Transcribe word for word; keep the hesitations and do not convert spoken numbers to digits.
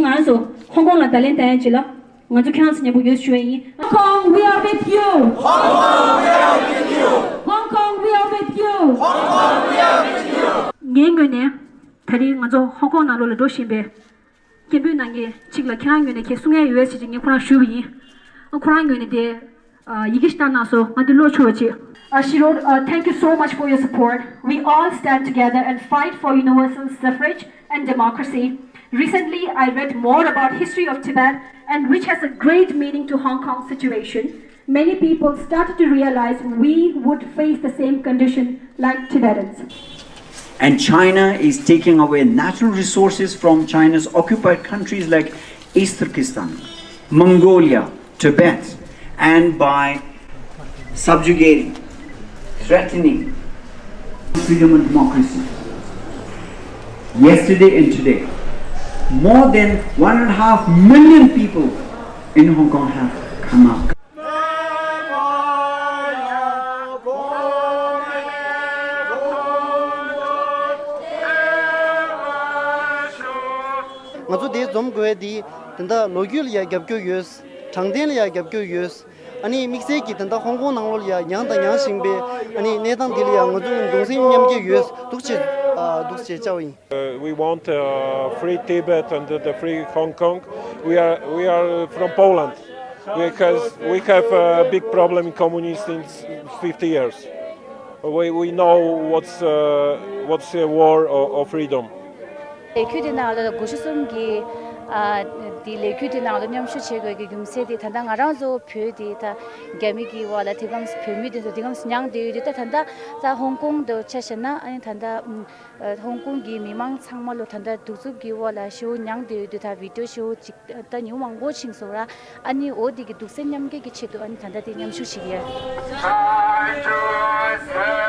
ང་རང་ཚོ་ཧོང་ཀོང་ལ་བརྡ་ལན་བཏང་ཡ་ཅིག་ལ། ང་ཚོ་ཁྱེད་རང་ཚོ་མཉམ་པོ་ཡོད་ཞུ་ཡ་ཡིན། Hong Kong, we are with you. Hong Kong, we are with you. Hong Kong, we are with you. ངའི་ངོས་ནས་ད་རིང་ང་ཚོ་ཧོང་ཀོང་ནང་ལོགས་ལ་འགྲོ་བཞིན་པའི་སྐད་འབོད་གནང་མཁན་གཅིག་ལ་ཁྱེད་རང་ངོས་ནས་ཁྱེད་གསུང་ཡ་ཡོད་པས་ཞེས་ངས་ཁོ་རང་ཞུས་པ་ཡིན། ཨ་ཁོ་རང་ངོས་ནས་དེ་ཡི་གེ་ཞིག་བཏང་གནང་སོང་། ང་འདི་ཀློག་ཆོག་པ་བྱེད། Uh, she wrote, uh, "Thank you so much for your support. We all stand together and fight for universal suffrage and democracy. Recently, I read more about history of Tibet, and which has a great meaning to Hong Kong situation. Many people started to realize we would face the same condition like Tibetans." And China is taking away natural resources from China's occupied countries like East Turkestan, Mongolia, Tibet, and by subjugating, threatening freedom and democracy. Yesterday and today, more than one and a half million people in Hong Kong have come out. ང་ཚོ་འདིར་འཛོམས་དགོས་དེ་དེ་འདྲ་ལོ་རྒྱུས་ལ་ཡང་རྒྱབ་སྐྱོར་ཡོད། དྲང་བདེན་ལ་ཡང་རྒྱབ་སྐྱོར་ཡོད། ཨ་ནི་དམིགས་བསལ་གྱིས་དེ་འདྲ་ཧོང་ཀོང་ནང་ལོགས་ལ་ཡང་མྱངས་དང་མྱང་བཞིན་པའི་ཨ་ནི་གནས་སྟངས་འདི་ལ་ཡང་ང་ཚོ་གདུང་སེམས་མཉམ་སྐྱེད་ཡོད། འདུག་ཅེས་ཨ་འདུག་ཅེས་བྱ་བ་ཡིན། Uh, we want uh, free Tibet and the free Hong Kong. We are we are from Poland because we have a big problem in communists since fifty years. We we know what's uh, what's a war or, or freedom. ལས་འགུལ་དེ་ནང་ལ་སྒོར་གཞུང་གསུམ་གྱི་ཨ་དེ་ལས་འགུལ་དེ་ནང་ལ་མཉམ་ཞུགས་བྱེད་དགོས་ཀྱི་རྒྱུ་མཚན་དེ་ད་ལྟ་ང་རང་ཚོ་བོད་དེ་ད་རྒྱ་མི་གི་འོག་ལ་དེ་གམ་བོད་མི་དེ་ཚོ་དེ་གམ་མྱངས་བསྡད་ཡོད་དུས་ད་ད་ལྟ་ད་ཧོང་ཀོང་དུ་ཆ་བཞག་ན་ཨ་ནི་ད་ལྟ་ཨ་ཧོང་ཀོང་གི་མི་མང་ཚང་མ་ལོ་ད་ལྟ་གདུག་རྩུབ་ཀྱི་འོག་ལ་ཞེ་པོ་མྱངས་བསྡད་ཡོད་དུས་ད་བི་ཌི་ཡོ་ཞེ་པོ་ཅིག་ད་ཉུང་མང་པོ་ཕྱིན་སོང་ར། ཨ་ནི་འོ་དེ་གི་གདུག་སེམས་མཉམ་སྐྱེད་ཀྱི་ཆེད་དུ་ཨ་ནི་ད་ལྟ་དེ་མཉམ་ཞུགས་བྱེད་ཀྱི་ཡོད།